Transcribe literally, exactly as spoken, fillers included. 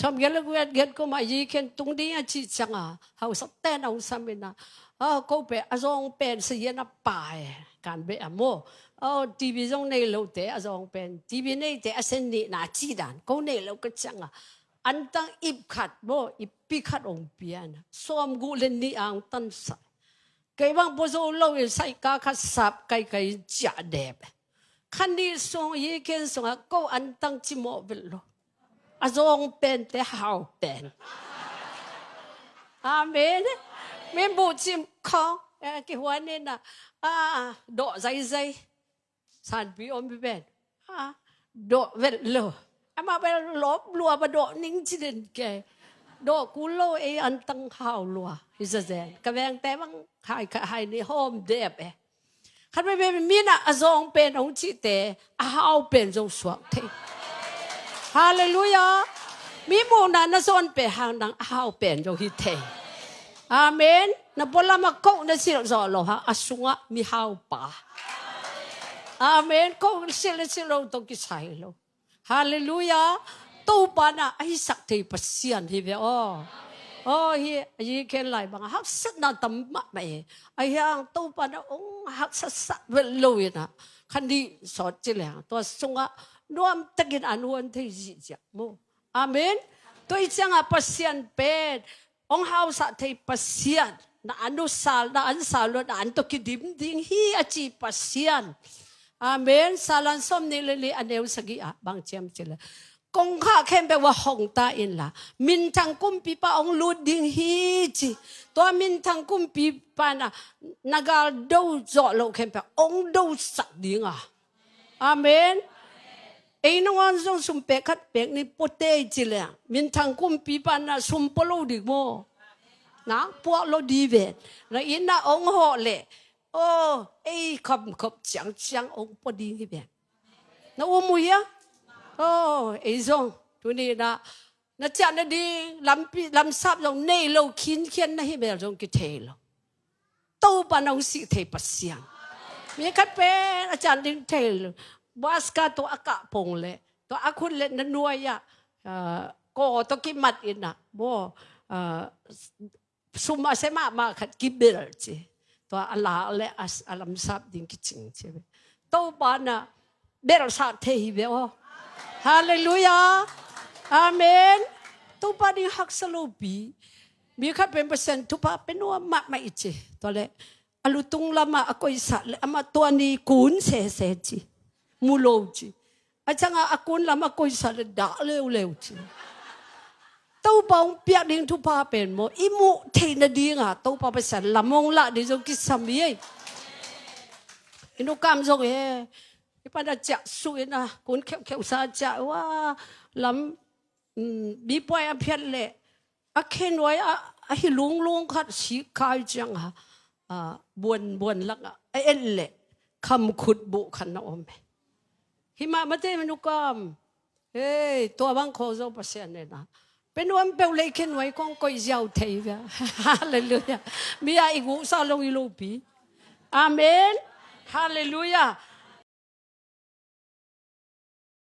Thawm giat le giat giat kum a Zikhian tung ding a cih ciang a, hausa ten a hong sam in a, a, ko pen a zawng pen sa hian a pai kan beh a maw. A, TV zong nei lote a zawng pen, TV neite a sen nihna cih dan ko nei lo ka ciang a, antang ip khat maw, ip pi khat hong pian a, sawm guk le nih a hong tansak. Kei bang pua zo lo in saika khat sap kaikai in ciah dep. Kha nih sung Zikhian sungah ko antang cimawh velh lo. A zawng pente hau pen. Amen. Min buh cim khawng, eh, kihuan in a, a, dawh zaizai. Sanpi om pi pen. Ha, dawh velh lo. Amah bel lawp lua ba dawh ning ci den kei. Dawh kul lo ei antang hau lua. Hi zazen. Ka vengte bang hai kha hai ni hawm dep e. Khat veve mi na a zawng pen hong cihte a hau pen zo suak thei. Halleluiah. Mi muhna na zawn pen hang nang a hau pen zo hi thei. Amen. Na pualam a koh na silh zawh lo hang a sungah mihau pa. Amen. Koh silh na silh lo tawh kisai lo. Halleluiah. Topa na a hisak thei Pasian hi ve aw. Aw, hi, hi khen lai bang a haksatna tam mahmah e. A hiang Topa na ong haksatsak vet lo in a, khan dih sawt ci leng tua sungah nuamtakin an huan thei zihziah mu. Amen. Tua i ciangah Pasian pen ong hausah thei Pasian, na an uh sal, na an sal lo, na an tawh kidim ding hi a ci Pasian. Amen. Salan sawm nih le li a neu sagih ah bang ciam ci le, kongkhak khempeuh va hong ta inla, minthang kumpipa ong lut ding hi ci. Tua minthang kumpipa na, na gal do zawh loh khempeuh ong dosak ding a. Amen. Ei nangawn zong sum pek khat pek ni pua tei ci leng, minthang kumpipa na sum pua lo ding maw? Nang puak lo di ven. Na inn ah ong hawh leh, aw, ei khamkhop ciangciang ong pua ding hi ven. Na um uh hia? Aw, ei zong tuni na, na ciah nading lampi, lamsap zong nei lo khinkhian na hi mel zong kithei lo. Topa na hong sih thei Pasian. Mi khat pen a cian ding thei lo. Baska tua a kah pong le, tua a khut le na nuai ah, ah, kaw tua kimat in a, maw, ah, sum a se mahmah khat kibel ci. Tua a lak le a, a lamsap ding kicing ci. Topa na belsak thei hi ve aw. Halleluiah. Amen. Topa ding haksa lopi. Mi khat pen Pasian thupha pe nuam mahmah i ci. Tua le a lutung lamah a koihsak le amah tua ni kun sese ci. Mu lo ci. A ciangah a kun lamah koihsak le dah leuleu ci. Topa hong piak ding thupha pen maw, i muh theih nadinga Topa Pasian lam hong lah ding zong kisam hi ei. I nukam zong e, i pan a ciah suh in a kun kheuhkheuh sa ciah ua lam, mm, bipuai a phiat leh a khenuai a, a hi lunglung khat sik kai ciang a, a, buan buan lak a, a et leh kham khut buh khat na om e. Hi mah mate mi nukam. Hei, tua bang khaw zo Pasian nena. Pe nuam peuh lei khenuai kong koih ziau thei via. Halleluiah. Mi a i guhsa lo i lopi. Amen. Halleluiah.